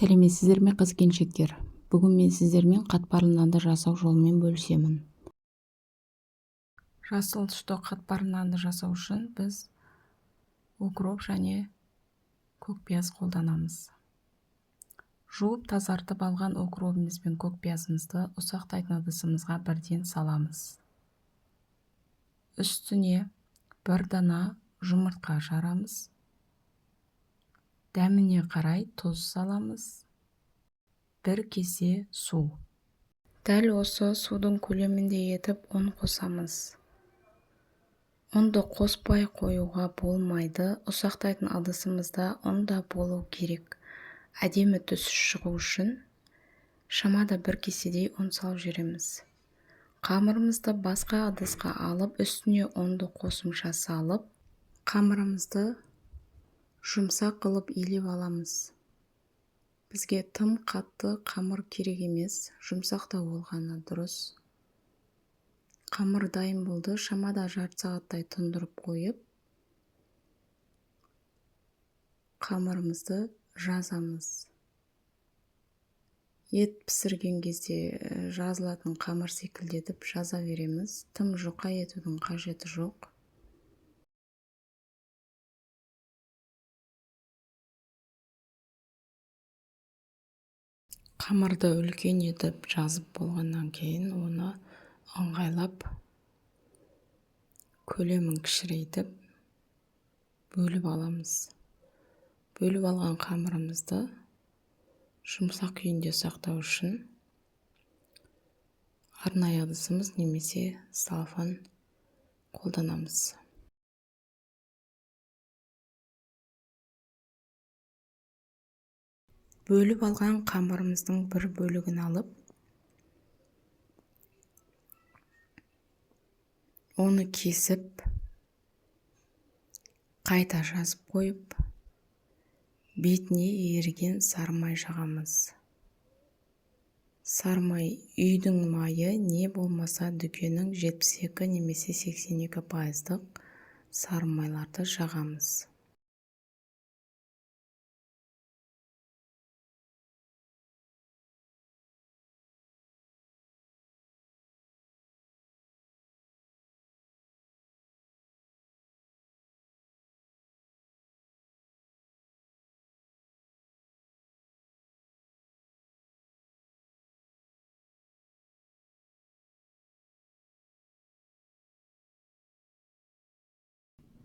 Сәлеметсіздер ме, қыз-келіншектер! Бүгін мен сіздермен қатпарлы нанды жасау жолымен бөлісемін. Жасыл түсті қатпарлы нанды жасау үшін біз укроп және көк пияз қолданамыз. Жуып тазартып алған укробымыз бен көк пиязымызды ұсақтайтын ыдысымызға бірден саламыз. Үстіне бір дана жұмыртқа жарамыз. Дәміне қарай тұз саламыз. 1 кесе су. Дәл осы судың көлеміндей етіп ұн қосамыз. Ұнды қоспай қоюға болмайды. Ұсақтайтын ыдысымызда ұн да болу керек. Әдемі түс шығу үшін шамада 1 кеседей ұн салып жібереміз. Қамырымызды басқа ыдысқа алып, үстіне ұнды қосымша салып, қамырымызды жұмсақ қылып илеп аламыз. Бізге тым қатты қамыр керек емес, жұмсақ та болғаны дұрыс. Қамыр дайын болды, шамада жарты сағаттай тұндырып қойып, қамырымызды жазамыз. Ет пісірген кезде жазылатын қамыр секілді етіп жаза береміз. Тым жұқа етудің қажеті жоқ. Қамырды үлкен етіп жазып болғаннан кейін оны ыңғайлап көлемін кішірейтіп бөліп аламыз. Бөліп алған қамырымызды жұмсақ күйінде сақтау үшін арнайы ыдысымыз немесе целлофан қолданамыз. Бөліп алған қамырымыздың бір бөлігін алып, оны кесіп, қайта жазып қойып, бетіне еріген сары май жағамыз. Сары май үйдің майы, не болмаса дүкеннің 72 немесе 82% сары майларды жағамыз.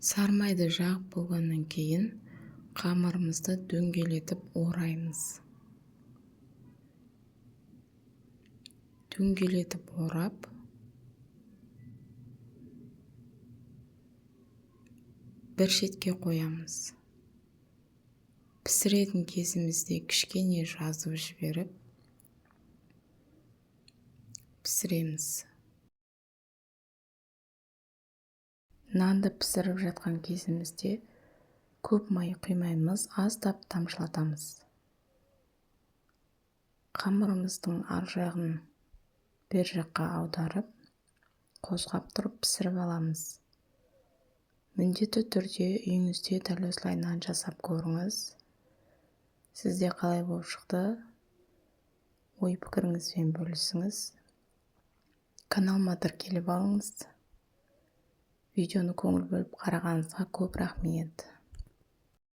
Сары майды жағып болғаннан кейін қамырымызды дөңгелетіп ораймыз. Дөңгелетіп орап, бір шетке қоямыз. Пісіретін кезімізде кішкене жазып жіберіп, пісіреміз. Нанды пісіріп жатқан кезімізде көп май құймаймыз, аздап тамшылатамыз. Қамырымыздың ар жағын бер жаққа аударып, қозғап тұрып пісіріп аламыз. Міндетті түрде үйіңізде дәл осылай нан жасап көріңіз. Сізде қалай болып шықты? Ой пікіріңізбен бөлісіңіз. Каналыма тіркеліп алыңыз. Видеоны көңіл бөліп қарағаныңызға көп рахмет.